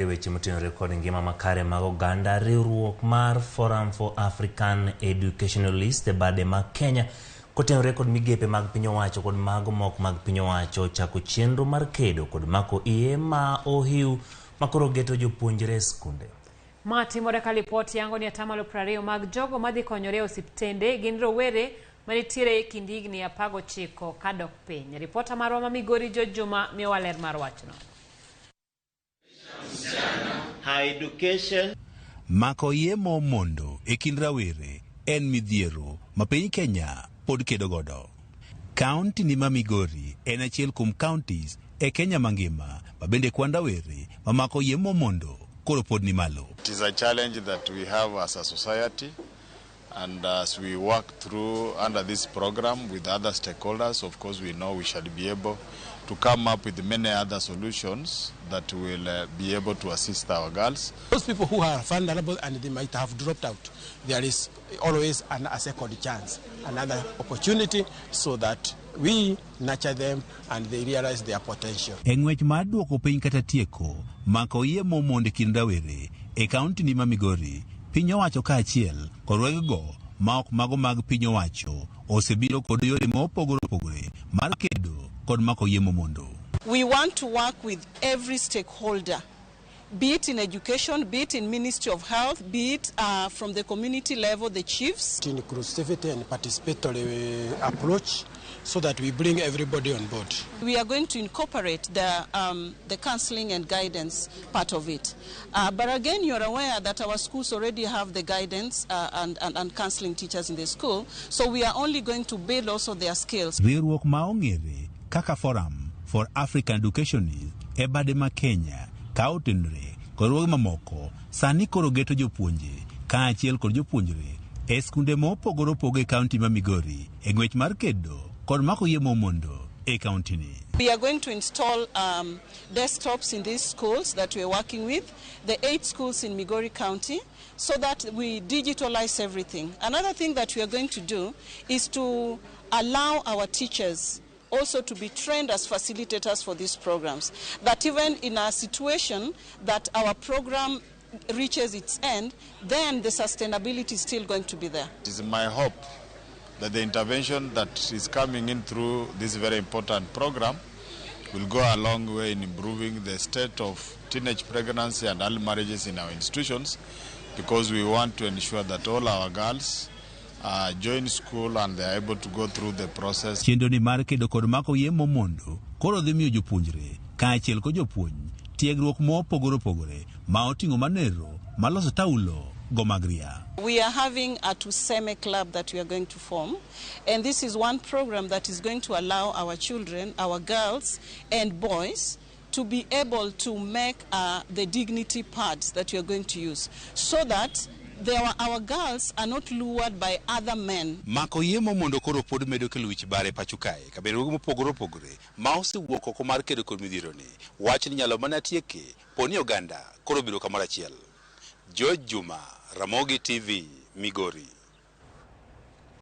E weche motenore kod ngima makare mag oganda, riwruok mar Forum for African Educationalists e bade mag Kenya kotenore kod migepe mag piny owacho kod mago mok mag piny owacho chako chenro mar kedo kod mako iye ma ohiu makoro geto jopuonjre e skunde. Ma timore ka lipot yango ni atamalo 20 mag jogo madhi konyore e osiptende gin rowere manitiere e kind higni 19 kadok piny. Ripota marwa ma Migori George Juma miyowa ler mar wachno. Her education. Mako iye mo mondo e kind rawere en midhiero ma piny Kenya pod kedo godo. Kaunti ni ma Migori en achiel kuom counties e Kenya mangima ma bende kwan rawere mamako iye mo mondo koro pod ni malo. It is a challenge that we have as a society, and as we work through under this program with other stakeholders, of course we know we shall be able to come up with many other solutions that will be able to assist our girls. Those people who are vulnerable and they might have dropped out, there is always a second chance, another opportunity, so that we nurture them and they realize their potential. E ng'wech mar duoko piny kata tieko mako iye mo mondo e kind rawere e kaunti ni ma Migori, piny owacho kaachiel kod wegego ma ok mago mag piny owacho osebiro kod yore mopogore opogore mar kedo kod mako iye mo mondo. We want to work with every stakeholder, be it in education, be it in Ministry of Health, be it from the community level, the chiefs. Inclusivity and participatory approach so that we bring everybody on board. We are going to incorporate the counseling and guidance part of it. But again, you're aware that our schools already have the guidance and counseling teachers in the school, so we are only going to build also their skills. Riwruok ma ong'ere kaka Forum for African Educationists e bade ma Kenya ka otenore kod riwruoge mamoko sani koro geto jopuonje kaachiel kod jopuonjre e skunde mopogore opogore e kaunti ma Migori e ng'wech mar kedo kod mako yie mo mondo e kaunti ni. We are going to install desktops in these schools that we are working with, the 8 schools in Migori County, so that we digitalize everything. Another thing that we are going to do is to allow our teachers also to be trained as facilitators for these programs, that even in a situation that our program reaches its end, then the sustainability is still going to be there. It is my hope that the intervention that is coming in through this very important program will go a long way in improving the state of teenage pregnancy and early marriages in our institutions, because we want to ensure that all our girls join school and they are able to go through the process. Chenro ni mar kedo kod mako yie mo mondo koro dhi miyo jopuonjre kaachiel kod jopuonj tiegruok mopogore opogore ma oting'o manero maloso taulo go mag ria. We are having a Tuseme club that we are going to form, and this is one program that is going to allow our children, our girls and boys, to be able to make the dignity pads that we are going to use, so that our girls are not lured by other men. Mako yie mo mondo koro pod medo kelo wich bar e pacho kae, ka riwruoge mopogore opogore ma osewuok oko mar kedo kod midhiero ni wach ni nyalo mana tieke po ni oganda koro obiro kamoro achiel. George Juma, Ramogi TV, Migori.